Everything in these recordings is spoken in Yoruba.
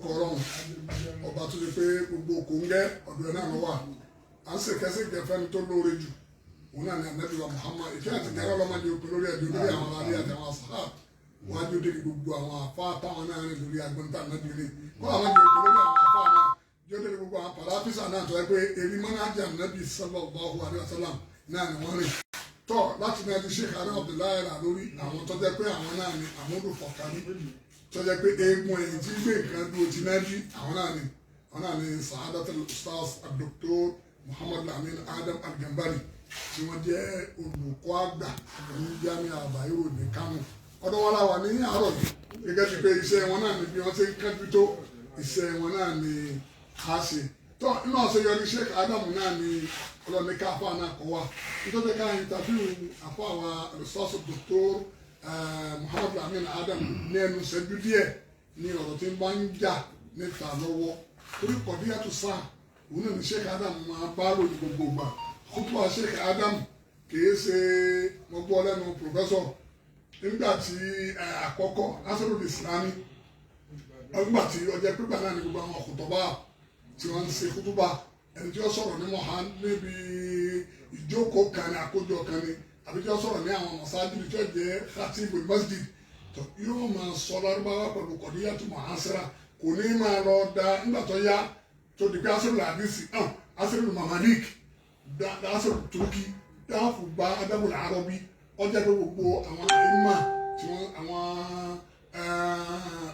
Orúkọ Ọlọ́run ọba tó ṣe pé gbogbo kò ń gẹ́ ọ̀dọ̀ ẹ̀ náà ló wà. À ń ṣèkẹ́sìkẹ́ fẹ́ni tó lóore jù, òun náà ni Ànábì wa Muhammad. Ìfẹ́ àti gẹ́rẹ́ ọlọ́mọdé òpin lórí ẹ̀dùn lórí àwọn aráàlú àti àwọn sàhábà wájú dé gbogbo àwọn àfa táwọn náà rìn lórí agbọ́ntà náà dìre kó àwọn jẹ́ òpin lórí àwọn àfa náà jẹ́ òpin gbogbo àwọn pàràfísà náà tó yẹ pé èrí mọ́nájà Ànábì sallallahu alaihi wasallam náà ni wọ́n rìn tọ́ láti náà di Sheikh Adam Abdullahi rà lórí àwọn tó jẹ́ pé àwọn náà ni àmúlò fọ̀kárí tó jẹ́ pé eegun ẹ̀yìn tí gbé nǹkan dúró ti náà di àwọn náà ni Sa'adatul Ustaz Dr. Muhammad Lamin Adam Al-Gambari, tí wọ́n jẹ́ olùkọ́ àgbà ní Jami'a Bayero ní Kano. Ọ̀dọ̀ wọn la wà ní àárọ̀ yìí, gẹ́gẹ́ bíi pé iṣẹ́ wọn náà ni bí wọ́n ṣe ń kánjú tó, iṣẹ́ wọn náà ni a ṣe tó inú àṣeyọrí. Sheikh Adam náà ni ọlọ́ni ká àfa náà kọ́ wa nítorí ká interview àfa wa Ustaz Dr. Muhammad Lamin Adam ní ẹnu ṣẹ́jú díẹ̀ ní ọ̀rọ̀ tí ń bá ń jà níta lọ́wọ́, torí kọ̀díyàtò sáà òun náà ní Sheikh Adam máa bá lò ní gbogbo ìgbà. Kútùbà Sheikh Adam kìí ṣe mo gbọ́ lẹ́nu professor nígbà tí àkọ́kọ́ Nasrul Islami, nígbà tí ọjọ́ pípa náà ní gbogbo àwọn kùtọ́bà tí wọ́n ń ṣe kútùbà, ẹni tí ó sọ̀rọ̀ ní mọ̀hán níbi ìjókòó kan ní àkójọ kan ní, àbí tí ó sọ̀rọ̀ ní àwọn masajid tí ó jẹ́ khatibul masjid tó yóò máa sọ lárúbáwá pẹ̀lú kọ̀díyàtù muhasira, kò ní máa lọ da. Nígbà tó yá tó di pé asirul hadisi, asirul mamalik, asirul turki dáàfù bá adabul arabi, ọjà pé gbogbo àwọn àìmà tí wọ́n àwọn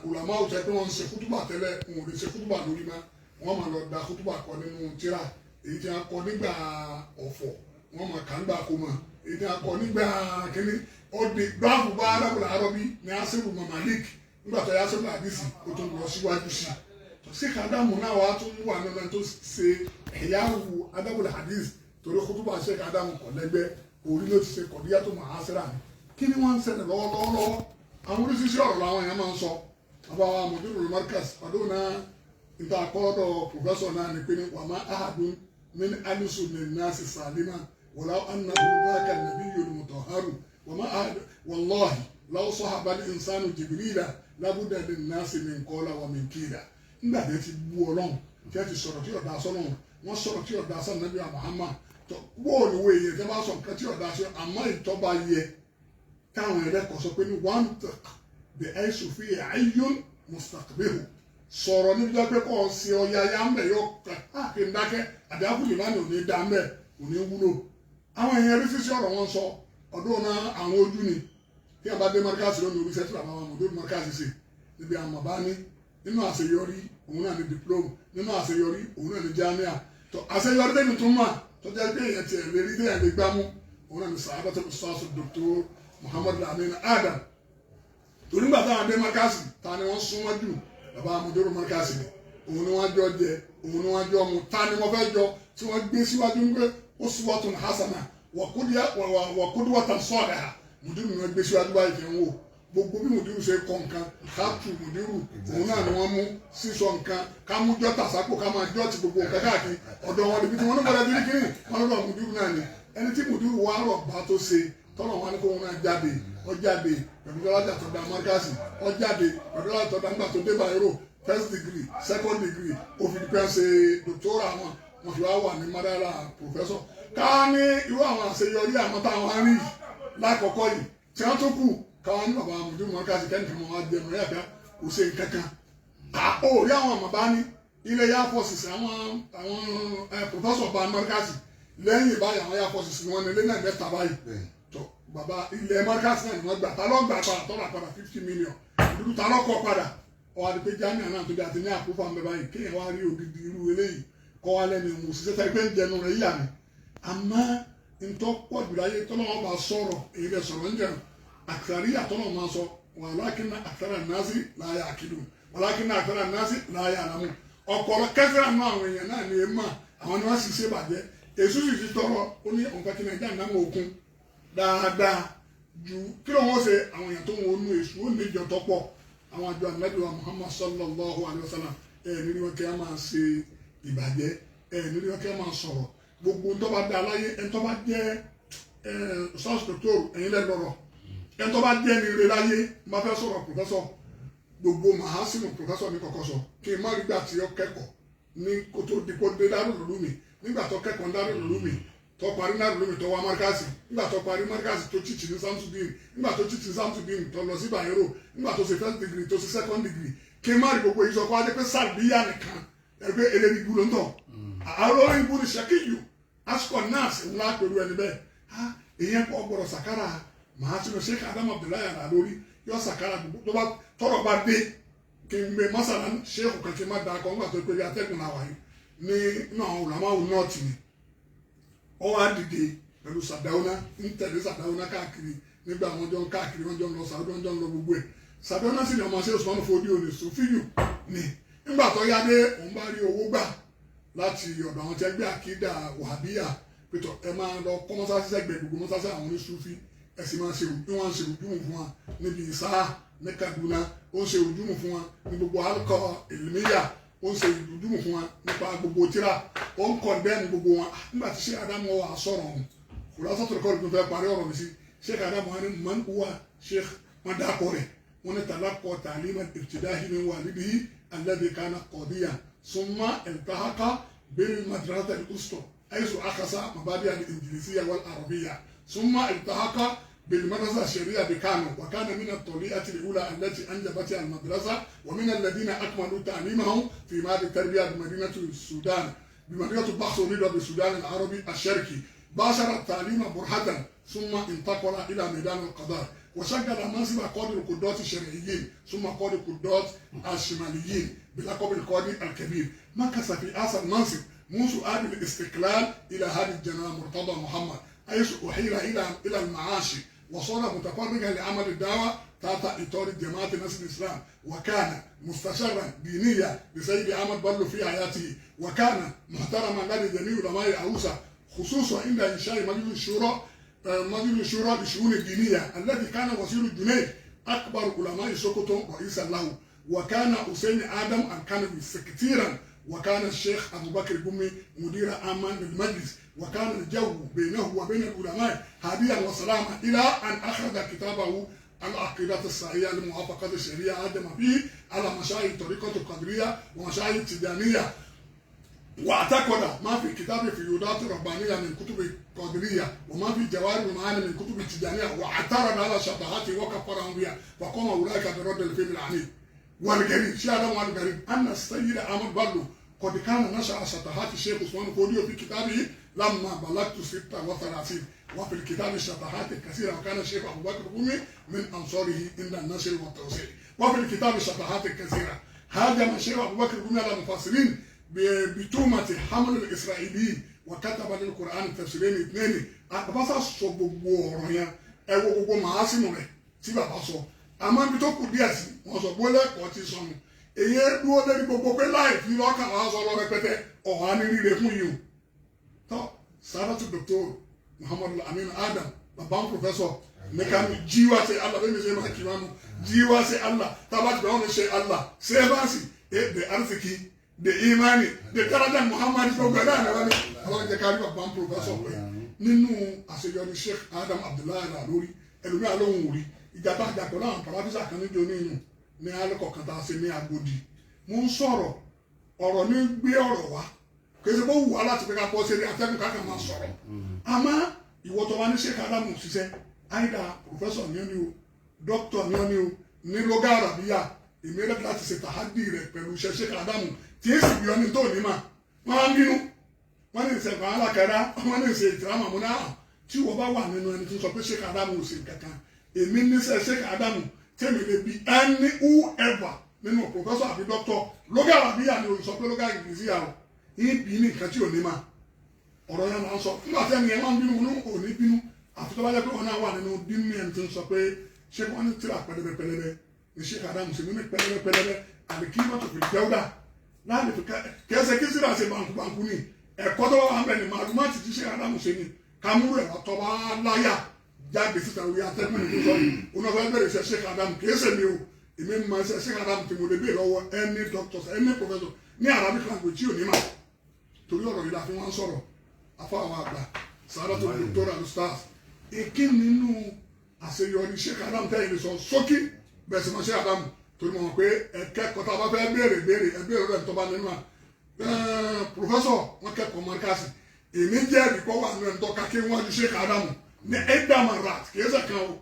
ulama ọ̀tẹ̀ pé wọ́n ń ṣe kútùbà tẹ́lẹ̀, wọn ò lè ṣe kútùbà lórí ma, wọ́n máa lọ da kútùbà kọ nínú tíra èyí tí wọ́n kọ nígbà ọ̀fọ̀, wọ́n máa kà ń gbà kó mọ̀ èyí tí wọ́n kọ nígbà kínní. Ó di dáàfù bá adabul arabi ní asiru mamalik. Nígbà tó yá asiru hadisi, ó tún lọ síwájú sí i. Sí kàdámù náà wàá tún wà nínú ẹni tó ṣe ẹ̀yáwó adabul hadith, torí kútùbà Sheikh Adam kọ̀ lẹ́gbẹ́ orí ló ti ṣe kọ̀díyà tó máa ṣẹ́ra ni. Kí ni wọ́n ń ṣẹlẹ̀ lọ́wọ́lọ́wọ́? Àwọn oríṣiríṣi ọ̀rọ̀ làwọn èèyàn máa ń sọ. Bàbá wa mudirul markaz ọdún náà níta kọ́lọ́dọ̀ professor náà ni pé ní wàmá ahadun min alisu min nasi salima wàlá annahu dhaka nabiyyul mutahharu wàmá ahadun wallahi law sahaba al-insanu jibrila labudda lin nasi min qala wa min qila. Nígbà tí ẹ ti bú Ọlọ́run, tí ẹ ti sọ̀rọ̀ tí ọ̀dà sọ́lọ́run, wọ́n sọ̀rọ̀ tí ọ̀dà sọ́nà nàbí Muhammad tó bóòlù wo èèyàn tí wọ́n bá sọ nǹkan tí ọ̀dà sọ, àmọ́ ìtọ́ba yẹ káwọn ẹlẹ́kọ̀ọ́ sọ pé ní wọ́n tẹ̀ bí ẹ̀sùn fi ayún mustaqbihu sọ̀rọ̀ níbi tó pé kọ́ ọ sí ọya ya ń bẹ̀ yọ kí n dákẹ́ àdáfù lè má ní òní dá ń bẹ̀ òní wúlò. Àwọn èèyàn rí sísí ọ̀rọ̀ wọn sọ ọdún náà, àwọn ojú ni tí a bá dé mọ́ríkàsì lónìí, orí sẹ́tìlá àwọn ọmọdé mọ́ríkàsì sí níbi àwọn bàbá ní nínú àṣeyọrí, òun náà ní diploma nínú àṣeyọrí, òun náà ní jamia tó àṣeyọrí tẹ́mi tún mà tó jẹ́ pé èèyàn tiẹ̀ lè rí téèyàn lè gbámú, òun náà ní Sa'adatul Ustaz Dr. Muhammad Lamin Adam. Torí nígbà táwọn dé mọ́ríkàsì, ta ni wọ́n súnmọ́ jù? Bàbá amúdóró mọ́ríkàsì ni. Òun ni wọ́n jọ jẹ, òun ni wọ́n jọ mu. Ta ni wọ́n fẹ́ jọ tí wọ́n gbé síwájú ń gbé uswatun hasana wa qudwatan salihah? Mùdírù ni wọ́n gbé síwájú báyìí fi ń wò gbogbo bí mùdírù ṣe kọ nǹkan káàtù mùdírù, òun náà ni wọ́n mú sísọ nǹkan ká mú jọ́tà sápò, ká máa jọ́ọ̀tì gbogbo nǹkan káàkiri ọ̀dọ̀ wọn níbi tí wọ́n ní bọ́dọ̀ bí kíni wọ́n lọ́dọ̀ mùdírù náà ni. Ẹni tí mùdírù wá rọ̀ bá tó ṣe tọ́lọ̀ wọn ni kó wọn náà jáde, ó jáde pẹ̀lú dọ́lájà tó da mọ́ríkàsì, ó jáde pẹ̀lú dọ́lájà tó da nígbà tó dé Bayero, first degree, second degree, ó fi di pẹ́ ṣe doctoral wọn, wọn fi wá wà ní madara professor. Ká ní irú àwọn àṣeyọrí àwọn táwọn á rí yìí lákọ̀ọ́kọ́ yìí tí wọ́n tó kù, káwọn ní bàbá mùdírù mọ́ríkàsì kẹ́nìkan máa jẹun rẹ̀ àbíá kò ṣe nǹkan kan. Ó rí àwọn bàbá ní ilé air forces, àwọn professor bá mọ́ríkàsì lẹ́yìn báyìí, àwọn air forces ni wọ́n ní ilé náà mẹ́ta báyìí tó bàbá ilẹ̀ mọ́ríkàsì náà ni wọ́n gbà. Ta ló gbà padà tọ́ra padà? 50 million ìdúró. Ta ló kọ́ padà? Ọ wá di pé jamia náà tó di àti ní àkófà ń bẹ báyìí, kéèyàn wá rí odidi irú eléyìí kọ́ wá lẹ́nu ìmú òṣìṣẹ́ tẹ́ pé ń jẹnu rẹ̀ yíyà ni. Àmọ́ ntọ́ pọ̀ jù láyé tọ́lọ́wọ́n bá sọ̀rọ̀, èyí bẹ sọ̀rọ̀ ń jẹun àkàrí àtọ́nà máa sọ walakinna akthara nasi la ya'qilun walakinna akthara nasi la ya'lamun. Ọ̀pọ̀lọ kẹsìrà náà àwọn èèyàn náà ní ẹ mà, àwọn ni wọ́n sì ṣe bàjẹ́. Èso sì ti tọrọ, ó ní òǹkà kí Nàìjíríà náà mọ òkun dáadáa ju kí ló wọ́n ṣe. Àwọn èèyàn tó ń wọnú èṣù ó níjọ tọ́pọ̀ àwọn àjọ Ànábì wa Muhammad sallallahu alayhi wa sallam ẹ̀ nírí wọn kí a máa ṣe ìbàjẹ́, ẹ̀ nírí wọn kí a máa sọ̀rọ̀ gbogbo ntọ́ bá da láyé. Ẹ̀ ntọ́ bá jẹ́ ẹ̀ sọ́ọ̀sì dòkítọ́rù, ẹ̀yin lẹ́ lọ́rọ̀, ẹ̀ ntọ́ bá jẹ́ ní ire láyé n bá fẹ́ sọ̀rọ̀ professor. Gbogbo mahasinu professor ní kọ́kọ́ sọ kí n má rí gbà tí ó kẹ́kọ̀ọ́ ní kó tó di kó dé Darul Ulumi. Nígbà tó kẹ́kọ̀ọ́ Darul Ulumi, tó parí Darul Ulumi, tó wá Markazi. Nígbà tó parí Markazi, tó teach ní Samsudeen. Nígbà tó teach ní Samsudeen, tó lọ sí Bayero. Nígbà tó ṣe first degree, tó ṣe second degree, kí n má rí gbogbo yìí sọ kó wá dé pé sàlbíyà nìkan ẹgbẹ́ eléyìí ibú ló ń tọ̀ àárọ̀ ibú ni ṣèkìyù asukọ nurse ńlá pẹ̀lú ẹni bẹ́ẹ̀. Èyàn kọ́ gbọ́dọ̀ sàkárà mahasinu Sheikh Adam Abdullahi Al-Ilory yọ sàkárà gbogbo tó bá tọrọ bá dé. Kí n gbé masala sheikh kan kí n má da akọ ńgbà tó pé bí atẹ́gùn náà wáyé ní inú àwọn ulamawu nọ́ọ̀tì ni. Ó wá dìde pẹ̀lú Sàdáúná, ń tẹ̀lé Sàdáúná káàkiri. Nígbà wọn jọ ń káàkiri, wọn jọ ń lọ Sàdáúná, wọn jọ ń lọ gbogbo ẹ̀. Sàdáúná sì ni ọmọ ṣe Usman Fodio ní Sofiyu ni. Nígbà tó yá dé, òun bá rí owó gbà láti ọ̀dọ̀ àwọn tí ẹgbẹ́ àkídà wàhábíyà pétọ̀ ẹ máa lọ kọ́ mọ́sáàsì sẹ́gbẹ̀ẹ́ gbogbo mọ́sáàsì àwọn oníṣúfì, ẹ sì máa ṣe bí wọ́n ṣe rùjúmù fún wa níbi ìsáà ní Kaduna. Ó ń ṣe rùjúmù fún wa ní gbogbo alukọ ìlúmíyà, ó ń ṣe rùjúmù fún wa nípa gbogbo tíra, ó ń kọ̀ndẹ́mù gbogbo wọn. Nígbà tí Sheikh Adamu wà sọ̀rọ̀ ọ̀hún kò lọ́sọ̀tò kọ́ ló fẹ́ parí ọ̀rọ̀ mi sí. Sheikh Adamu wa ni man huwa Sheikh wọn dákọ̀ rẹ̀, wọn ni talaqqa ta'lima ibtidahi min walidihi alladhi kana qadiyan summa iltahaqa bil madrasati al-usta حيث أخذ مبادئ الإنجليزية والعربية، ثم التحق بالمدرسة الشرعية بكانو، وكان من الطليعة الأولى التي أنجبتها المدرسة، ومن الذين أكملوا تعليمهم في معهد التربية بمدينة السودان، بمدينة البحث والندوة بالسودان العربي الشرقي. باشر التعليم برهة ثم انتقل إلى ميدان القضاء، وشغل منصب قاضي القضاة الشرعيين ثم قاضي القضاة الشماليين بلقب القاضي الكبير. مكث في هذا المنصب منذ عهد الاستقلال إلى هذا الجنرال مرتضى محمد، حيث أحيل إلى المعاش وصار متفرغا لعمل الدعوة تحت إطار جماعة نصر الإسلام، وكان مستشارا دينيا لسيد أحمد بلو في حياته، وكان محترما لدى جميع علماء الأوسع، خصوصا عند إنشاء مجلس الشورى للشؤون الدينية الذي كان وزير الجنيد أكبر علماء سوكوتو رئيسا له، وكان حسين آدم الكنوي سكرتيرا، وكان الشيخ أبو بكر قمي مدير عاما للمجلس، وكان الجو بينه وبين العلماء هاديا وسلاما إلى أن أخرج كتابه العقيدة الصحيحة لموافقة الشريعة عدم فيه على مشايخ الطريقة القادرية ومشايخ التجانية، واعتقد ما في كتاب فيوضات الربانية من كتب القادرية وما في جواهر المعاني من كتب التجانية، واعترض على شطحاته وكفرهم بها، فقام أولئك برد الفعل العنيف. والغريب شيء هذا والغريب أن السيد أحمد بلو قد كان نشر شطحات الشيخ عثمان فوديو في كتابه لما بلغت 36، وفي الكتاب الشطحات الكثيرة، وكان الشيخ أبو بكر قمي من أنصاره عند النشر والتوزيع. وفي الكتاب الشطحات الكثيرة هاجم الشيخ أبو بكر قمي على المفسرين بتهمة حمل الإسرائيليين، وكتب للقرآن التفسيرين 2. Bàbá sọ gbogbo ọ̀rọ̀ yẹn, ẹ wo gbogbo màá sínú rẹ̀ tí bàbá sọ, àmọ́ ibi tó kù díẹ̀ sí wọ́n sọ gbólẹ̀ ẹ̀kọ́ ti sọnù. Èyí dúró lórí gbogbo pé láì fi lọ́kàn wá sọ lọ rẹpẹtẹ ọ̀hán ní rírẹ fún yìí o. Tọ́ Sàádàtù Dr. Muhammadu Aminu Adam, bàbá ń professor nìkan jíwá ṣe Allah bẹ́ẹ̀ mi ṣe máa kí wọn nù jíwá ṣe Allah tábà tí wọn ṣe Allah ṣe bá sì da arziki da imani da daraja Muhammadu gbogbo ẹ̀ náà ni wọ́n ní ọlọ́run jẹ́ ká rí bàbá ń professor pé nínú àṣeyọrí Sheikh Adam Abdullahi Al-Ilory ẹlòmíà lóhùn òrí ìjàmbá àjàpọ̀ náà pàrọ̀físà kan níjó nínú ní alẹ́kọ̀ọ́ kan tá a ṣe ní Agodi. Mo ń sọ̀rọ̀ ọ̀rọ̀ ní gbé ọ̀rọ̀ wá, kì í ṣe bó wù wá láti pé ká bọ́ sí eré atẹ́gùn ká kàn máa sọ̀rọ̀. Àmọ́ ìwọ tó wá ní Sheikh Adamu ṣiṣẹ́ àìdá professor ní ọ́ ní o, doctor ní ọ́ ní o, ní lóga àràbíyà, èmi rẹ̀ láti ṣe tàhádì rẹ̀ pẹ̀lú iṣẹ́ Sheikh Adamu tí èsì bí ọ́ ní tó ní mà. Wọ́n á ń bínú, wọ́n ní ìṣẹ̀gbọ́n alákẹ́rá, wọ́n ní ìṣe ìtìrámà múná tí wọ́n bá wà nínú ẹni tó sọ pé Sheikh Adamu ò ṣe nǹkan kan. Èmi níṣẹ́ Sheikh Adamu tẹ́mi lè bi any whoever nínú professor àbí doctor lóga àràbíyà ni o sọ pé lóga ìgbésíyà o ibi ní nǹkan tí ò ní ma ọ̀rọ̀ yẹn máa ń sọ nígbà tí ẹni yẹn máa ń bínú ní ò ní bínú àfi tó bá jẹ́ pé wọn náà wà nínú bínú ẹni tó ń sọ pé ṣé wọ́n ní tíra pẹlẹbẹ pẹlẹbẹ ní Sheikh Adamu sí nínú pẹlẹbẹ pẹlẹbẹ àbí kí mọ́tò fi jẹ́wọ́dà láàrin fi kẹsẹ̀ kí síra ṣe bankubanku ni ẹ̀kọ́ tó bá wà ń bẹ̀ ni màlúmáàtì tí Sheikh Adamu ṣe ni kàmúrú ẹ̀ wá tọ́ bá láyà jáde síta orí atẹ́gùn ní tó sọ yìí onáfẹ́ bẹ̀rẹ̀ iṣẹ́ Sheikh Adamu kìí ṣe mi o. Èmi máa ṣe Sheikh Adamu tí mo lè bèè lọ́wọ́ any doctors, any professor ní Arabic language tí ò ní mà torí ọ̀rọ̀ yìí la fi wọ́n sọ̀rọ̀. Afọ àwọn àgbà Sàádàtù Dr. Alustaz èké nínú àṣeyọrí Sheikh Adamu tẹ́yìn lè sọ sókí bẹ́ẹ̀ sì máa Sheikh Adamu. Torí mo mọ̀ pé ẹ̀kẹ́kọ̀ọ́ tá a bá fẹ́ béèrè béèrè ẹ béèrè rẹ̀ tó bá nínú à. Pòfẹ́sọ̀ wọn kẹ́kọ̀ọ́ mọ́ríkàsì. Èmi jẹ́ ẹ̀dùkọ́ wà nínú ẹni tó ka kí wọ́n ju Sheikh Adamu ní Edama rat kì í ṣe kan o.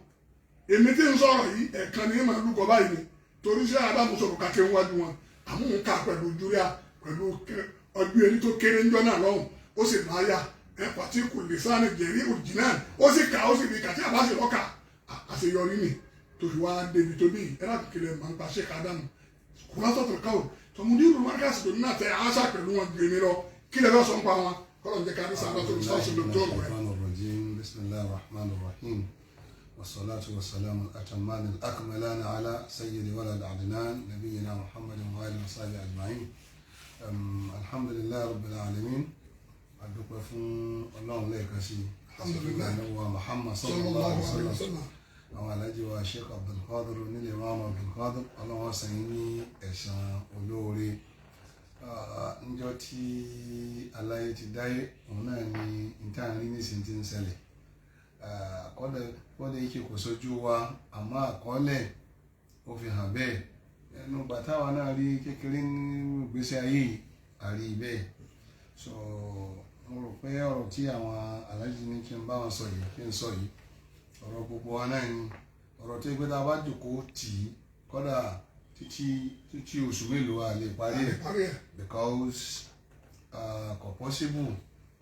Èmi tí ń sọ̀rọ̀ yìí ẹ̀kan ní màá lúgọ báyìí ni torí Sheikh Adamu sọ̀rọ̀ ka kí wọ́n ju wọn. Àmúhùn ká pẹ̀lú júríà pẹ̀lú ọdún ẹni tó kéré ńjọ́ náà lọ́hùn ó sì láyà ẹ pàtíkù lìsánì jẹ̀rí òjìnà ó sì kà ó sì rí kàtí àbá sì lọ́kà àṣeyọrí ni tó fi wá débi tó bí ẹ láti kiri máa ń pa Sheikh Adamu kùlásọ̀tò káwò tọmọdé markaz tó ní àtẹ àṣà pẹ̀lú wọn ju èmi lọ kí lè lọ́sọ̀ ń pa wọn kọ́lọ̀ ń jẹ́ ká ní sábà tó ní sọ́ọ̀sì dòkítọ́rù rẹ̀. Bismillahir Rahmanir Rahim wassalatu wassalamu al-atammani al-akmalani ala sayyidi walad Adnan nabiyyina Muhammadin wa alihi wa sahbihi ajma'in. Alhamdulillahi rabbil alamin. Adúpẹ́ fún Ọlọ́run lẹ́ẹ̀kan sí Alhamdulillah. Ànábì Muhammad sallallahu alaihi wa sallam. Àwọn alájí wa Sheikh Abdulkadir nílé Imam Abdulkadir Ọlọ́run san yín ní ẹ̀san olóore. Níjọ́ tí aláyé ti dáyé òun náà ni ìtàn rí nísìnyí ti ń ṣẹlẹ̀. Kọ́dẹ̀ yìí kò sójú wa àmọ́ àkọọ́lẹ̀ ó fi hàn bẹ́ẹ̀. Ẹnu bàtà wa náà rí kékeré nínú ìgbésí ayé yìí àrí bẹ́ẹ̀. So mo rò pé ọ̀rọ̀ tí àwọn alájí ní kí n bá wọn sọ yìí kí n sọ yìí ọ̀rọ̀ gbogbo wa náà ni ọ̀rọ̀ tó gbé tá a bá jòkó tì í kọ́dà títí títí oṣù mélòó a lè parí ẹ̀ because kò possible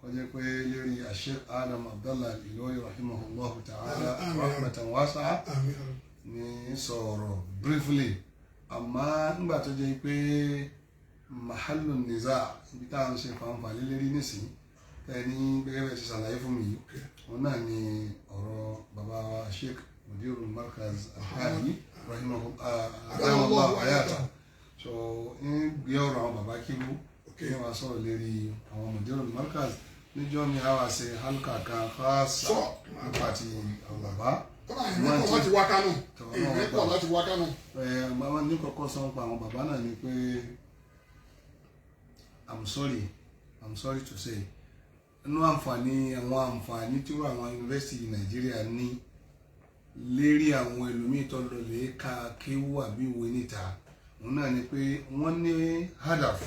kó jẹ́ pé lérí Sheikh Adam Abdallah Al-Ilory rahimahullahu ta'ala rahmatan wasi'a ní sọ̀rọ̀ briefly. Àmọ́ nígbà tó jẹ́ pé mahallu niza ibi tá à ń ṣe fanfà lérí nísìnyí tẹ́ni gẹ́gẹ́ bẹ́ẹ̀ ti ṣàlàyé fún mi yìí òun náà ni ọ̀rọ̀ bàbá wa Sheikh Mudirul Markaz Al-Hadi rahimahullah hayata. So ń gbé ọ̀rọ̀ àwọn bàbá kíbu ní wàá sọ̀rọ̀ lérí àwọn Mudirul Markaz níjọ́ mi àwa ṣe halka kan khasa nípa ti àwọn bàbá. Ìmọ̀ láti wá Kánò ìmọ̀ láti wá Kánò. Bàbá ní kọ́kọ́ sọ pa àwọn bàbá náà ni pé I'm sorry to say inú àǹfààní àwọn àǹfààní tí wọ́n àwọn yunifásitì Nàìjíríà ní lérí àwọn ẹlòmíì tó lọ lè ka kéwú àbí ìwé níta òun náà ni pé wọ́n ní hadaf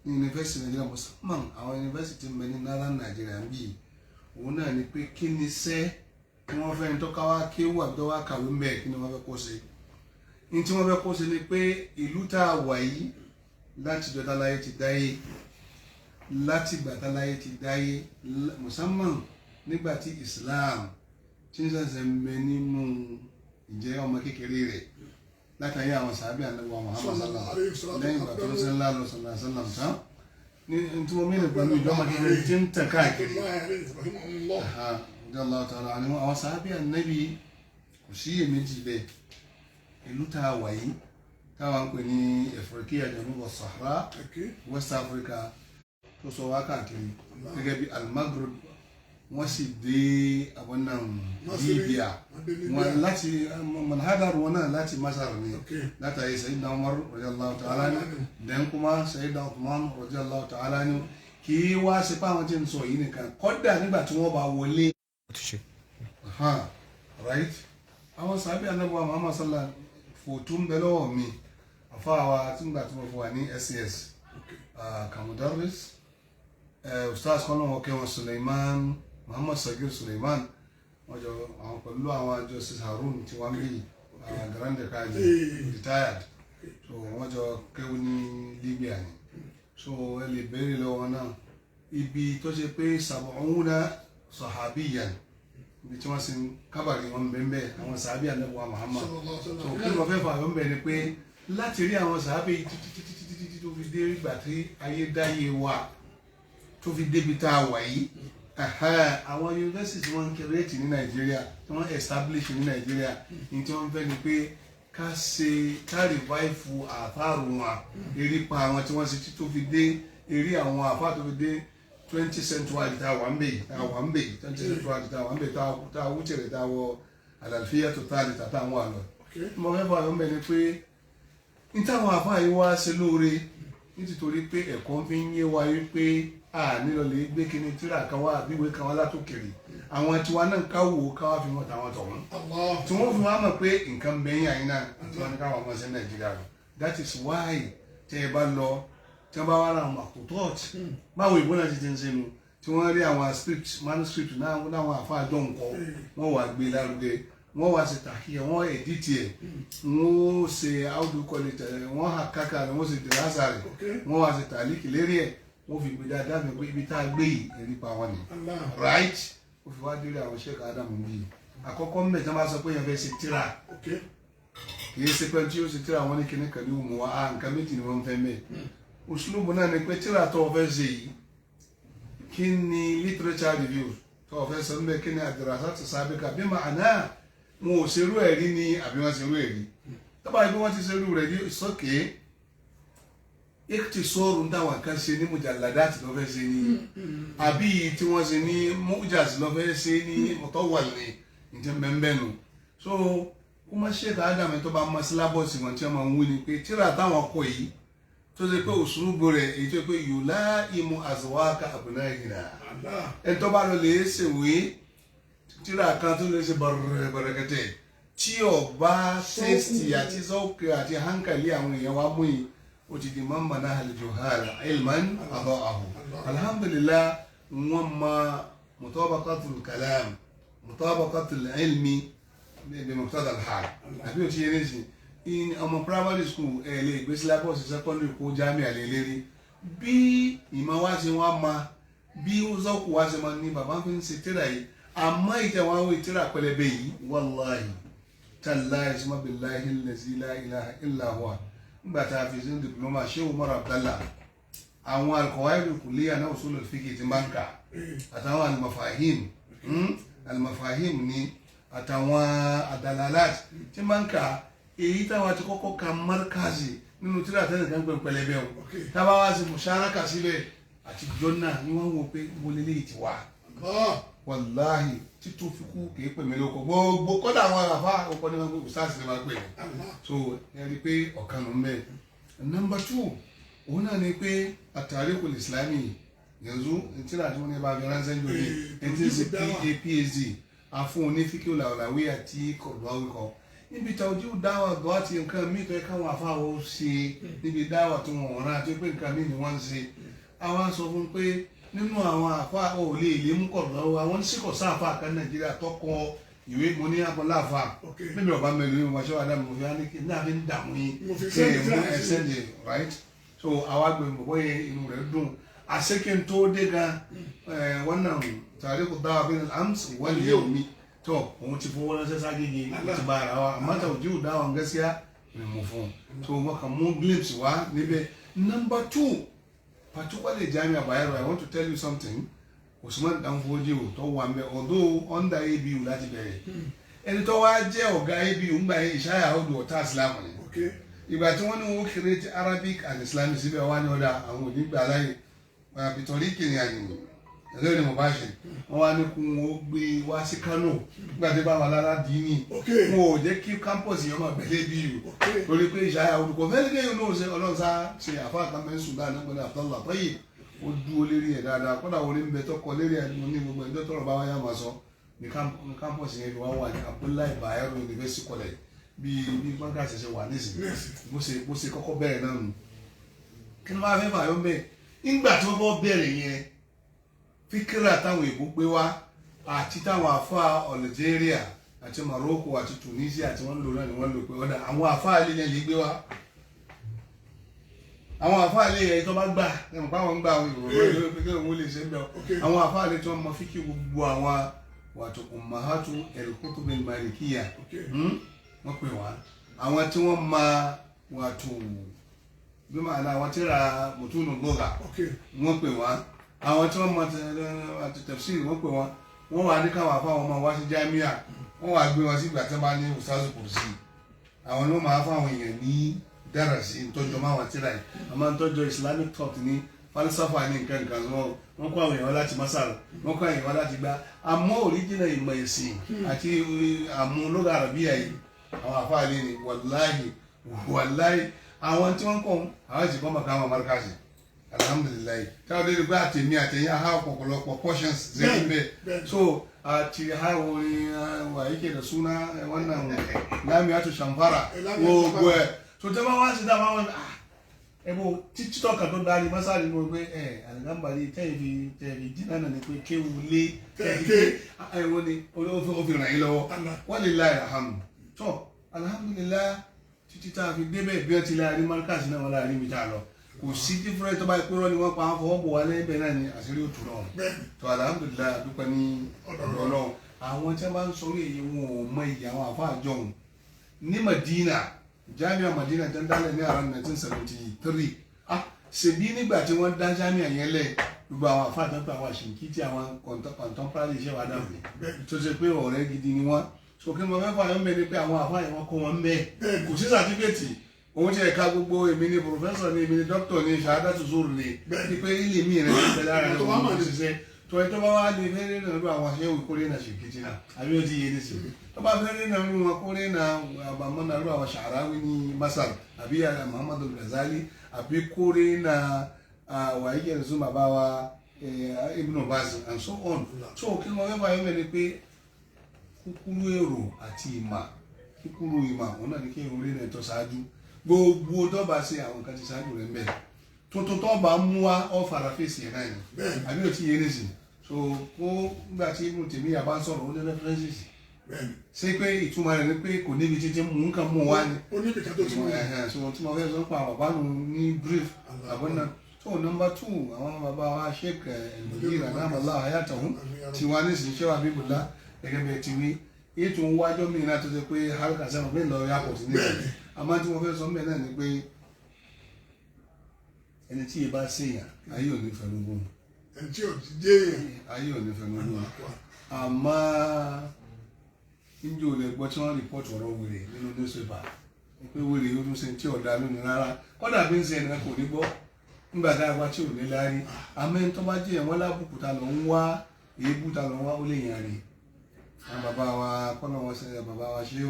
ní yunifásitì Nàìjíríà musamman àwọn yunifásitì ń bẹ ní northern Nàìjíríà ń bì òun náà ni pé kí ni sẹ́ kí wọ́n fẹ́ ní tó ká wá kéwú àbí tó wá kàwé ń bẹ̀ kí ni wọ́n fẹ́ kó ṣe ní tí wọ́n fẹ́ kó ṣe ni pé ìlú tá a wà yìí láti jọta láyé ti dáyé láti gbàtà láyé ti dáyé musamman nígbà tí Islam tí ń ṣẹ̀ṣẹ̀ ń bẹ nínú ìjẹ́ ọmọ kékeré rẹ̀ látàrí àwọn sàábì Ànábì Muhammad sallallahu lẹ́yìn ìgbà tó ń ṣe ńlá lọ sallallahu sallam tán ní tí wọ́n mìíràn pẹ̀lú ìjọba kékeré tí ń tàn káàkiri àwọn sàábì Ànábì kò sí iyèméjì bẹ́ẹ̀ ìlú tá a wà yìí táwọn ń pè ní Afriqiya Janubu Sahara West Africa tó sọ wá káàkiri gẹ́gẹ́ bí Al-Maghrib wọ́n sì dé àwọn náà Libya wọn láti manhadar wọn náà láti Masar ni látàrí Sayyidina Umar radiyallahu ta'ala ni dẹ́n kuma Sayyidina Uthman radiyallahu ta'ala ni kì í wá sí pé àwọn tí ń sọ yìí nìkan kọ́dà nígbà tí wọ́n bá wọlé. Right àwọn sàbí Ànábì wa Muhammad sallallahu fòtú ń bẹ lọ́wọ́ mi àfáàwá tí ń gbà tí mo fi wà ní SAS kamudaris ustaz kọ́nà wọn kẹwọn Suleiman Muhammad Sagir Suleiman wọ́n jọ àwọn pẹ̀lú àwọn Justice Harun tí wọ́n bí Grand Kaji retired so wọ́n jọ kéwú ní Libya ni so ẹ lè béèrè lọ́wọ́ náà ibi tó ṣe pé sab'una sahabiyan ibi tí wọ́n sin kábàrí wọn bẹ́ẹ̀ àwọn sàábì Ànábì wa Muhammad so kí ló fẹ́ fà wọ́n bẹ́ẹ̀ ni pé láti rí àwọn sàábì títí títí títí tó fi dé ìgbà tí ayé dáyé wa tó fi débi tá a wà yìí àwọn yunifásitì tí wọ́n ń kírètì ní Nàìjíríà tí wọ́n establish ní Nàìjíríà ní tí wọ́n fẹ́ ni pé ká ṣe ká rìváìfù àfáàrù wọn erípa àwọn tí wọ́n ṣe tó fi dé eré àwọn àfáà tó fi dé 20th century tá a wà ń bè 20th century tá a wà ń bè tá a wúchẹ̀rẹ̀ tá a wọ àlàáfíà tó tá a lè tàtà àwọn àlọ́. Mo fẹ́ fọ àwọn bẹ̀ ni pé ní táwọn àfáà yìí wá ṣe lóore nítorí pé ẹ̀kọ́ fi ń yé wa wípé a nílò lè gbé kíní tíra kan wá àbí ìwé kan wá látòkèrè àwọn tiwa náà ká wò ó ká wá fi wọn tàwọn tọ̀hún tí wọ́n fi wá mọ̀ pé nǹkan bẹ̀yìn àyín náà Tí wọ́n ní káwọn ọmọ sí Nàìjíríà lọ. That is why tẹ́ ẹ bá lọ, tí wọ́n bá wá ra àwọn àkótọ́ọ̀tì, báwo ìbò náà ti ti ń sẹ́nu, tí wọ́n rí àwọn script, manuscript náà, láwọn àfáàjọ nǹkan, wọ́n wá gbé lárugẹ, wọ́n wá ṣe tàkìyà, wọ́n edit ẹ̀, wọ́n ṣe, how do you call it, wọ́n hà kákà rẹ̀, wọ́n ṣe dìrásà rẹ̀, wọ́n wá ṣe tàlíkì lérí ẹ̀, wọ́n fi gbé dáadáa mi pé ibi tá a gbé yìí, ẹ̀rí pa wọn ni. Allah. Right, ó fi wá délé àwọn Sheikh Adam bíi àkọ́kọ́ mbẹ̀ tí wọ́n bá sọ pé yẹn fẹ́ ṣe tíra, kì í ṣe pé tí ó ṣe tíra wọn ní kíní kan ní òmùwà wa, nǹkan méjì ni wọ́n fẹ́ mẹ́. Uslubu náà ni pé tíra tó o fẹ́ ṣe yìí, kí ni literature review tó o fẹ́ sọ mbẹ́, kí ni ad-dirasat as-sabiqa, bí màánà wọn ò ṣerú ẹ̀ rí ni àbí wọ́n ṣerú ẹ̀ rí. Tọ́ba yìí bí wọ́n ti ṣerú rẹ̀ rí sókè sóòrùn táwọn kan ṣe ní mujalladat ló fẹ́ ṣe ní, àbí tí wọ́n ṣe ní mujaz ló fẹ́ ṣe ní mutawwal ní ǹjẹ́ mbẹ́mbẹ́nu. So kó má ṣe ká ádámù tó bá mọ sílábọ̀sì wọn tí wọ́n máa ń wí ni pé tíra táwọn kọ yìí tó ṣe pé òṣùrùbù rẹ̀ èyí tó ṣe pé yulaimu azwaka abnaina. Allah. Ẹni tó bá lọ lè ṣèwé tíra kan tó lè ṣe bẹ̀rẹ̀kẹ̀tẹ̀ tí ọba sẹ́ẹ̀sì àti sọ́ọ̀kì àti hankali àwọn èèyàn wa mú yìí, ó ti di mọ́mọ́ náà al-juhala ilman adaahu. Alhamdulillah, wọ́n ma mutabaqatul kalam, mutabaqatul ilmi bi muqtada al-hal, àbí o ti yẹ nísìn in ọmọ primary school ẹ̀ lè gbé syllabus secondary kó jami'a lè lérí bí ìmọ̀ wá ṣe wọ́n ma bí zọ́kù wá ṣe máa ní bàbá fi ń ṣe tíra yìí. Àmọ́ ìtẹ̀wọ̀n àwọn ìtíra pẹlẹbẹ yìí, wàláhì tàláhì summa billahi allazi la ilaha illa huwa, nígbà tá a fi ṣe diploma, Sheikh Umar Abdallah, àwọn al-qawaid al-kulliyya náà, usul al-fiqh ti máa ń kà, àtàwọn al-mafahim, al-mafahim ni, àtàwọn adalalat tí máa ń kà, èyí táwọn ti kọ́kọ́ ka markazi nínú tíra tẹ́lẹ̀ kan pẹ̀ pẹlẹbẹ o, tábà wá sí musharaka síbẹ̀ àti jọ́nà ni wọ́n wò pé mo lè léyìí ti wá. Allah. Wàláhì, títún fi kú kìí pè mí lóko gbogbo kọ́dà àwọn àràfà ọkọ ní wọn pé ustaz ni wọn pè mí. Allah. So ẹ rí i pé ọ̀kan ló ń bẹ. Number two, òun náà ni pé at-Tarikhul Islami yanzu, tíra tí wọ́n ní bá fi ránṣẹ́ jò ní ẹni tí ń ṣe PhD àfún onífíkì làwàlàwí àti kọ̀dọ̀wí kọ níbi tàwùjú dáwà gbọ́ àti nǹkan míì tó yẹ káwọn afáwọ́ ṣe níbi dáwà tó wọ̀n rán, àti pé nǹkan míì ni wọ́n ń ṣe. Àwọn sọ fún pé nínú àwọn àfa ò lè lè mú kọ̀dọ̀wọ́ àwọn síkọ̀ sáfà kan Nàìjíríà tọkọ ìwé mo ní abọ́lá àfa mímí ọba mẹ́rin ní wàṣọ àdàmú mo fi wá ní kí ní àfi ń dààmú yín Mo fi kí send ẹ mú tíra ẹ sí. send it, right? So àwa gbé bọ̀bọ̀ yẹn, inú rẹ̀ dùn àṣekí tó dé gan ẹ wannan tarihu dáwà bin al-ams wal yawmi tó òun ti fowó ránṣẹ́ ságége, ó ti bá ara wa. Àmọ́ tàwùjú dáwà gaskiya ni mo fún un so wọ́n kàn mú glimpse wá níbẹ̀. Number two, particularly Jami'a Bayero, I want to tell you something. Usman Dan Fodio tó wà ń bẹ, although under ABU láti bẹ̀rẹ̀, ẹni tó wá jẹ́ ọ̀gá ABU ń gbà yẹn, Ìṣáyà Odò, ọ̀tá Islam ni. Ìgbà tí wọ́n ní wọ́n create Arabic and Islamic síbẹ̀, wá ní ọ̀dà àwọn onígbà láyè àbìtọ̀rí kìnìún àyìnbó ẹ̀rọ ni mo bá ṣe, wọ́n wá ní kí wọ́n gbé wá sí Kano nígbà tí bá wà lára dì í ní wọn ò jẹ́ kí campus yẹn máa bẹ̀lẹ́ bí yìí torí pé Ìṣáyà olùkọ́ fẹ́ẹ́ lé yìí lóun ṣe ọlọ́run sá ṣe àfa àkànbẹ́ Sudan nígbà tí Abdallah Tayyib ó dúró lérí ẹ̀ dáadáa. Kódà orí ń bẹ tọkọ lérí ẹ̀ ní gbogbo ẹjọ́ tọrọ bá wáyà máa sọ ní campus yẹn fi wá wà ní Abdullahi Bayero University College bí bí gbọ́ngàn ṣe wà nísìnyí, bó ṣe kọ́kọ́ bẹ̀rẹ̀ náà nù. Kí ló máa fẹ́ fàyọ́ bẹ́ẹ̀? Nígbà tí wọ́n kọ́ bẹ̀rẹ̀ yẹn, fíkírà táwọn èèbó gbé wá àti táwọn àfa Algeria àti Morocco àti Tunisia tí wọ́n ń lò náà ni wọ́n lò pé ọ̀dà àwọn àfa ilé yẹn lè gbé wá. Àwọn àfa ilé yẹn tó bá gbà ẹ̀mọ̀ pé àwọn ń gba àwọn ìròyìn pé kí òun lè ṣe ń bẹ̀ ọ́. Àwọn àfa ilé tí wọ́n mọ fíkì gbogbo àwọn wàtò ummahatu el-kutub al-malikiyya, wọ́n pè wá àwọn tí wọ́n ma wàtò bí màá náà àwọn tí ra mùtúnù lugha, wọ́n pè wá àwọn tí wọ́n mọ àti tafsir, wọ́n pè wọ́n. Wọ́n wà ní káwọn afáwọn ọmọ wá sí jámíà, wọ́n wà gbé wọn sí ìgbà tí wọ́n bá ní ustaz kùrùsì, àwọn ni wọ́n máa fáwọn èèyàn ní dárasí ntọ́jọ́ máa wà tíra yìí. Àmọ́ ntọ́jọ́ Islamic thought ní falsafa ní nǹkan nǹkan, wọ́n kọ́ àwọn èèyàn wá láti Masar, wọ́n kọ́ àwọn èèyàn wá láti gbá. Àmọ́ original ìmọ̀ ẹ̀sìn àti àmúlògà àràbíyà yìí, àwọn àfáàlẹ́ ni. Wàláhì wàláhì, àwọn tí wọ́n kọ́ àwọn ìsìnkú ọmọ kan àwọn markazi Alhamdulillahi táwọn lè rí pé àtẹ̀mí àtẹ̀yìn aha ọ̀pọ̀lọpọ̀ portions zẹ́yìn bẹ́ẹ̀. So àti ha orin wà yìí kéde súná wannan lámìyàtò ṣàǹfàrà gbogbo ẹ̀. So tẹ́ bá wá sí dáa máa wọ́n ẹ̀bùn títí tọ́ka tó darí mọ́sáàlì ní wọ́n pé ẹ̀ àlùgámbàrí tẹ̀yìn dínà náà ni pé kéwu lé tẹ̀yìn ké ẹ̀wọ̀n ni ó fi ràn yín lọ́wọ́. Wọ́n lè la alhamdu tó alhamdulillah títí tá a fi débẹ̀ bí wọ́n ti láàrin markaz náà wọ́n láàrin ibi tá a lọ kò sí dífúrẹ́ tó bá ikú rọ́ ni wọ́n pa fọwọ́ bò wá lẹ́yìn náà ni àṣírí òtún náà tó alhamdulillah dúpẹ́ ní ọ̀dọ̀ Ọlọ́run. Àwọn tí wọ́n bá ń sọ èyí wọn ò mọ ìyá àwọn àfa àjọhùn ní Madina, Jamia Madina jẹ́ ń dálẹ̀ ní around 1973. Ṣèbí nígbà tí wọ́n dá Jamia yẹn lẹ̀ gbogbo àwọn àfa àjọpọ̀ àwọn àṣìǹkìtì àwọn contemporary iṣẹ́ wa dáhùn tó ṣe pé ọ̀rẹ́ gidi ni wọ́n. So kí mo fẹ́ fà yín bẹ́ẹ̀ ni pé àwọn àfa yẹn wọ́n kó wọn bẹ́ẹ̀ kò sí sàtífíkẹ́tì òun ti ẹ̀ka gbogbo èmi ni professor ni èmi ni doctor ni ṣahadatu zoro ni ni pé ilé mi rẹ̀ ti bẹ lára rẹ̀ wọ́n ti ṣiṣẹ́ tó ẹ tó bá wá lè fẹ́ rìnà lọ àwọn aṣẹ́wó kórè náà ṣèkìtì náà àbí ó ti yé nísì tó bá fẹ́ rìnà lọ wọn kórè náà àbámọ́ náà lọ àwọn Sha'rawi ní Masar àbí Muhammadu Ghazali àbí kórè náà wàyí kẹrin sún bàbá wa Ibn Baz and so on. So kí wọ́n fẹ́ fà yín bẹ́ẹ̀ ni pé kúkúrú èrò àti ìmà kúkúrú ìmà òun náà ní kí èrò rẹ̀ tó ṣáájú gbogbo dọ́ba ṣe àwọn nǹkan ti ṣáájú rẹ̀ ń bẹ̀ tuntun tó bá mú wa ọ fara fèsì ẹ̀ náà ni àbí ò ti yé nísìn. So kó nígbà tí Ibn Taymiyyah bá ń sọ̀rọ̀ ó ní references ṣé pé ìtumọ̀ rẹ̀ ni pé kò níbi títí mú nǹkan mú wa ni ó níbi kan tó ti mú wa. So tí mo fẹ́ sọ pa bàbá nù ní brief àbọ̀nà. So number 2 àwọn bàbá wa Sheikh El-Mudir adamallah hayatahum tiwa nísìnyí ṣé wà bíbélà gẹ́gẹ́ bí ẹ ti wí ètò ń wájọ́ mi náà tó ṣe pé harka sẹ́wọ̀n mi lọ airport ní ìlú. Àmọ́ tí mo fẹ́ sọ mẹ́ẹ̀ náà ni pé ẹni tí ìbá ṣèyàn ayé ò ní fẹnu gún ẹni tí ò jẹ́ èèyàn ayé ò ní fẹnu gún. Àmọ́ níjó lè gbọ́ tí wọ́n rìpọ́tù ọ̀rọ̀ wèrè nínú newspaper pé wèrè yóò tún ṣe tí ọ̀dà lónìí rárá kọ́dà bí ń ṣe ẹnìkan kò ní gbọ́ nígbà tá a wá tí ò ní láárí. Àmọ́ ẹni tó bá jẹ́ ẹ̀wọ́n lábùkù ta lọ ń wá èébú ta lọ ń wá ó lè yàn rè. Àwọn bàbá wa kọ́nà wọn ṣe bàbá wa ṣé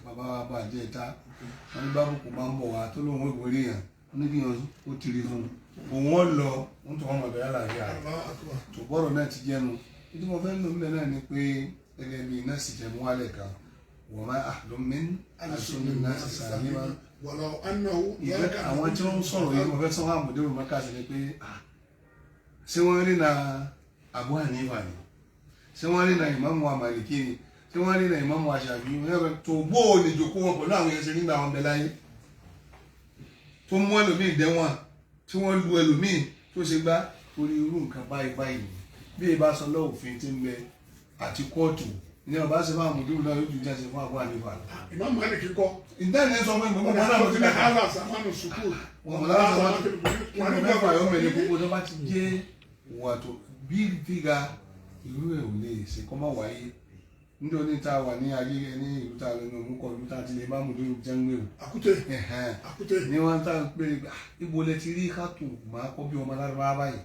bàbá wa bá jẹ́ ìta wọn ní bábùkù máa ń bọ̀ wá tó lóun ìwé rí yàn wọn ní kí yàn ó tiri fún un òun ó lọ ń tọ́ wọn bẹ̀rẹ̀ àlàáfíà rẹ̀ tó bọ́rọ̀ náà ti jẹ́nu. Ìdí mo fẹ́ lò níbẹ̀ náà ni pé gẹ́gẹ́ bí nọ́ọ̀sì jẹ́ mú wálẹ̀ kan wọ́n máa àlùmín àlùsùnmí nọ́ọ̀sì sàlímà àwọn tí wọ́n ń sọ̀rọ̀ yìí mo fẹ́ sọ wọn àmọ̀dé rò ni pé ṣé wọ́n rí na Abu Hanifa ni ṣé wọ́n rí na Ìmáàmù Málíkì ni ṣé wọ́n rí na Ìmáàmù Ṣáfi'í tó bó o lè jòkó wọn pẹ̀lú àwọn ẹsẹ̀ nígbà wọn bẹ láyé tó mú ẹlòmíì dẹ́wọ̀n tí wọ́n lu ẹlòmíì tó ṣe gbá torí irú nǹkan báyìí báyìí bí ìbá sọ lọ́wọ́ òfin ti ń bẹ àti kóòtù ní ọba ṣe máa mùdúrù náà yóò ju jáde fún Abu Hanifa. Ìmáàmù Málíkì kọ́. Ìdáni sọ fún ìgbìmọ̀ wọn náà ló ti dàgbà. Hálà sàmánù sùkúù. Wọn lára sàmánù kí wọn mẹ́fà yóò mẹ́lẹ̀ gbogbo tó bá ti jẹ́ wàtò big figure irú ẹ̀ ò lè ṣe kọ́ máa wáyé. Nítorí tá a wà ní ayé ní ìlú tá a lọ ní òmùkọ ìlú tá a ti lè má mùdúrù jẹ́ńgbé o. Àkútè. Àkútè. Ní wọn tá a pè é ibo lẹ ti rí kátó máa kọ́ bí ọmọ lárúbáwá báyìí.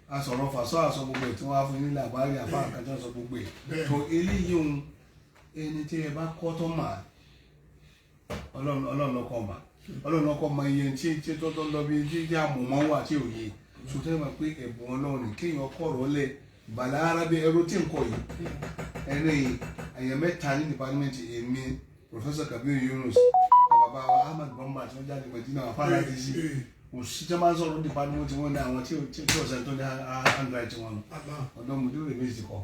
A sọ̀rọ̀ fàṣọ àṣọ gbogbo ẹ̀ tí wọ́n á fún yín làbárí àfa àkàtà sọ gbogbo ẹ̀ tó eléyìí ohun ẹni tí ẹ bá kọ́ tó mà ọlọ́run lọ́kọ́ mà ọlọ́run lọ́kọ́ mà iye tí tó tó lọ bí tí àmọ̀mọ́ wà tí ò yé sọtẹ́ máa pé ẹ̀bùn ọlọ́run kéèyàn kọ̀rọ̀ lẹ̀ bàlá arábí ẹrú tí ń kọ yìí ẹni èèyàn mẹ́ta ní dìpátímẹ́ǹtì èmi Professor Kabir Yunus bàbá wa Ahmad Bamba tí wọ́n jáde Mẹ̀dínà àfáàlà ti sí òsì tí wọ́n bá ń sọ̀rọ̀ dìpátímẹ́ǹtì wọn ní àwọn tí ọ̀sẹ̀ tó ní handwriting wọn ọ̀dọ́ mùdúrù rẹ̀ méjì ti kọ́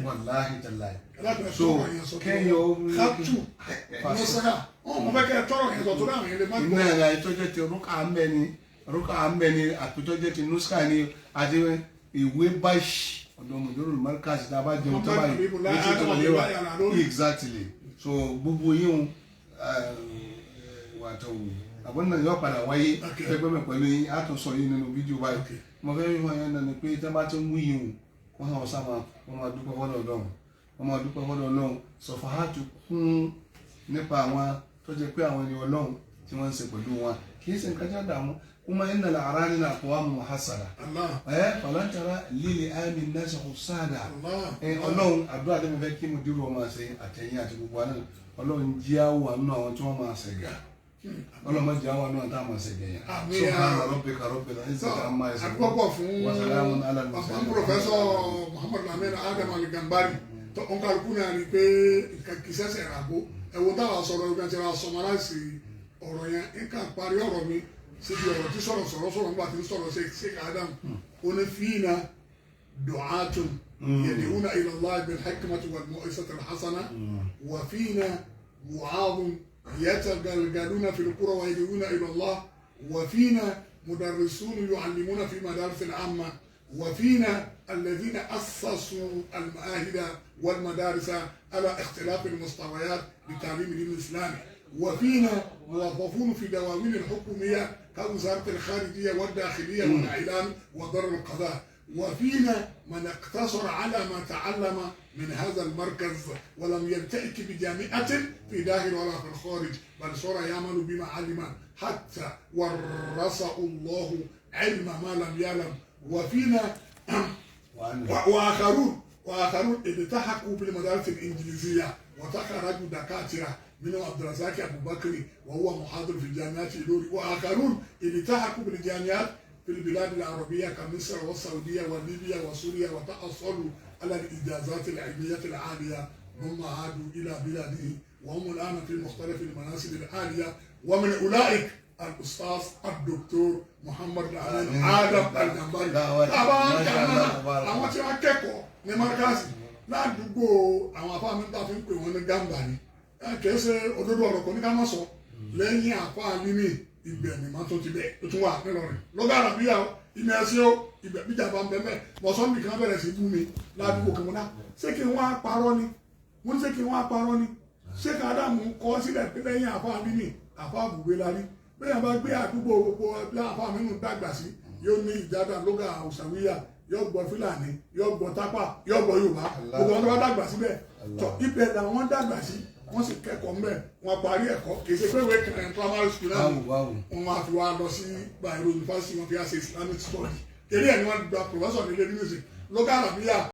wàláhì tàláhì so kẹ́yìn ó kátù mọ́sára wọn fẹ́ kẹ́ ẹ tọrọ yẹn sọ tó dáhùn yẹn lè má gbọ́. iná ẹ̀rọ àìtọ́jẹ́ ti rúkà ń bẹ ni rúkà ń bẹ ni àtúntọ́jẹ́ ti nuska ni àti ìwé báṣì ọ̀dọ́ mùdúrù mọ́ríkàsì tá a bá jẹun tó báyìí létí tó lè wà exactly so gbogbo yín wàtò àbọ̀n náà yóò padà wáyé ẹgbẹ́ mi pẹ̀lú yín á tún sọ yín nínú fídíò báyìí mo fẹ́ fífọ́ yẹn náà ni pé tí wọ́n bá ti ń wí yín o wọ́n sọ sábà wọ́n máa dúpẹ́ fọ́dọ̀ Ọlọ́run wọ́n máa dúpẹ́ fọ́dọ̀ Ọlọ́run sọ̀fàhátù kún nípa àwọn tó jẹ́ pé àwọn ẹni Ọlọ́run tí wọ́n ń ṣe pẹ̀lú wọn kì í ṣe nǹkan tí wọ́n dààmú kuma inna al-arani na aqwamu hasada falantara líle àmì nasa husada Ọlọ́run àdúrà tó mi fẹ́ kí mo dúró ọmọ ṣe àtẹ̀yìn àti gbogbo àná Ọlọ́run jẹ́ àwọn àánú àwọn tí wọ́n máa ṣẹ̀gà Ọlọ́mọdé àwọn náà tá a máa ṣẹ̀gẹ̀ yẹn. Àmín. Subhana rabbika rabbil izzati amma yasifun. Àpapọ̀ fún Wa salamun ala al-mursalin. bàbá Professor Muhammad Lamin Adam Al-Gambari tó ń kálukú náà rí i pé nǹkan kì í ṣẹ̀ṣẹ̀ ràgó. Ẹ̀wọ̀n táwa sọ̀rọ̀ ẹ̀wọ̀n tí a sọmaráìsì ọ̀rọ̀ yẹn, nǹkan parí ọ̀rọ̀ mi síbi ọ̀rọ̀ tí sọ̀rọ̀ sọ̀rọ̀ sọ̀rọ̀ nígbà tí ń sọ̀rọ̀ ṣe Sheikh Adam ó ní fíìnà du'atun yad'una ila Allah bil hikmati wal mau'izati al hasana wa fina wu'adun yatagalgaluna fil qura wa yad'una ila Allah wa fina mudarrisun yu'allimuna fi madaris al amma wa fina الذين أسسوا المعاهد والمدارس على اختلاف المستويات لتعليم الدين الإسلامي وفينا موظفون في دواوين الحكومية كوزارة الخارجية والداخلية والإعلام ودار القضاء وفينا من اقتصر على ما تعلم من هذا المركز ولم يلتئك بجامعة في داخل ولا في الخارج بل صار يعمل بما علم حتى ورثه الله علم ما لم يعلم وفينا واخرون التحقوا بالمدارس الانجليزيه وتخرجوا دكاتره، منهم عبد الرزاق ابو بكر وهو محاضر في جامعه إيلوري، واخرون التحقوا بالجامعات في البلاد العربيه كمصر والسعوديه وليبيا وسوريا وتحصلوا على الاجازات العلميه العاليه ثم عادوا الى بلادهم وهم الان في مختلف المناصب العاليه، ومن اولئك الاستاذ الدكتور محمد الامين ادم الجمبري. ما شاء الله. Àwọn tí wọ́n kẹ́kọ̀ọ́ ní Markazi ládùúgbò àwọn afá mi ta fi ń pè wọ́n ní Gambari, kì í ṣe òdodo ọ̀rọ̀ kò ní ká má sọ. Lẹ́yìn àfa alimi ibẹ̀ ni má tó ti bẹ̀ tó tún wà nílọrin lọ́gà àràbíyà o, ìmọ̀ ẹ̀sìn o, ibẹ̀ bíjà bá ń bẹ mẹ́ mọ̀sánbì kan bẹ̀rẹ̀ sí bú mi ládùúgbò kan. Mo dá ṣé kí n wá parọ́ ni? Mo ní ṣé kí n wá parọ́ ni? Ṣé ká Ádámù kọ́ sílẹ̀ pé lẹ́yìn àfa alimi àfa àbùgbé la rí bẹ́ẹ̀ bá gbé àdúgbò gbogbo àfa mi nù dàgbà sí, yóò ní ìjádà lóga òsàwíyà, yóò gbọ́ Fúlàní, yóò gbọ́ Tápà, yóò gbọ́ Yorùbá, gbogbo wọn tó bá dàgbà síbẹ̀ tọ ibẹ̀ làwọn dàgbà sí. Wọ́n sì kẹ́kọ̀ọ́ mbẹ̀, wọ́n parí ẹ̀kọ́, kì í ṣe pé ìwé kẹrin primary school náà wọ́n máa fi wá lọ sí Bayero University, wọ́n fi wá ṣe Islamic study eré ẹ̀ ni wọ́n gba professor nílé music lóga àràbíyà.